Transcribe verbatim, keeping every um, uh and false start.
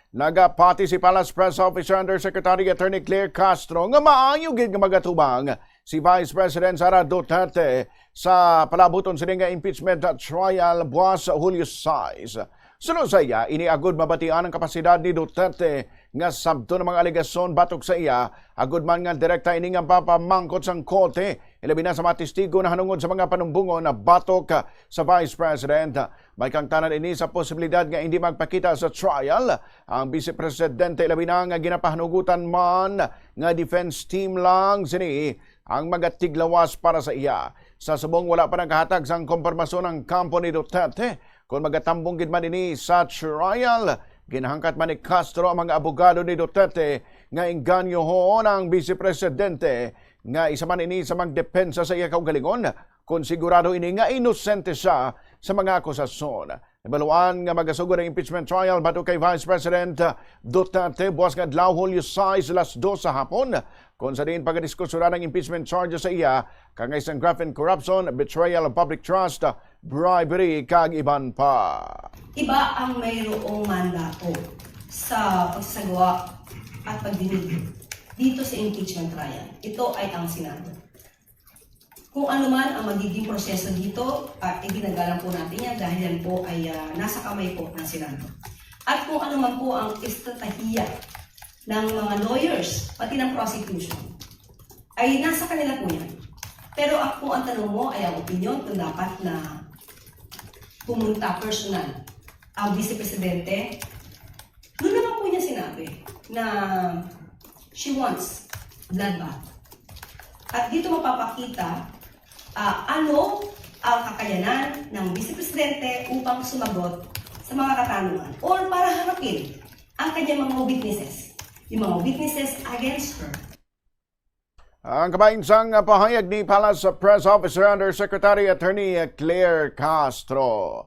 Nagapati si Palace Press Officer Undersecretary Attorney Claire Castro nga maayo gid nga magatubang si Vice President Sara Duterte sa palabuton sini nga impeachment trial buwas Hulyo sais. Suno sa iya, ini agud mabatian ang kapasidad ni Duterte nga sabton ang mga alegasyon batok sa iya, agud man nga direkta ini nga mapamangkot sang korte, ilabi na sa mga testigo nahanungod sa mga panumbongon na batok sa Vice President. May kaangtanan ini sa posibilidad nga hindi magpakita sa trial ang Vice Presidente, ilabi na nga ginapahanugutan man nga defense team lang sini ang magatiglawas para sa iya. Sa subong wala pa nagkahatag sang kompormasyon ang kampo ni Duterte kon magatambong gid man ini sa trial. Ginhangkat man ni Castro ang mga abogado ni Duterte nga engganyohon ang Vice Presidente nga isa man ini sa magdepensa sa iya kaugalingon kon sigurado ini nga inosente siya sa mga akusasyon. Nabaluan nga magasugod ang impeachment trial batok kay Vice President Duterte buwas nga adlaw, Hulyo sais, alas dos sa hapon, kung sa diin pagadiskusyonan ang impeachment charges sa iya, kangay sang graft and corruption, betrayal of public trust, bribery, kag iban pa. Iba ang mayroong mandato sa pagsagawa at pagdinig dito sa impeachment trial. Ito ay ang Senado. Kung ano man ang magiging proseso dito, uh, iginagalang po natin yan dahil yan po ay uh, nasa kamay po ng Senado. At kung ano man po ang estratehiya ng mga lawyers, pati ng prosecution, ay nasa kanila po yan. Pero ako po ang tanong mo ay ang opinion kung dapat na pumunta personal ang Vice Presidente. Doon naman po niya sinabi na she wants bloodbath. At dito mapapakita uh, ano ang kakayanan ng Vice Presidente upang sumagot sa mga katanungan or para harapin ang kanyang mga witnesses, yung mga witnesses against her. Ang kabahin sang pahayag ni Palace Press Officer Undersecretary Attorney Claire Castro.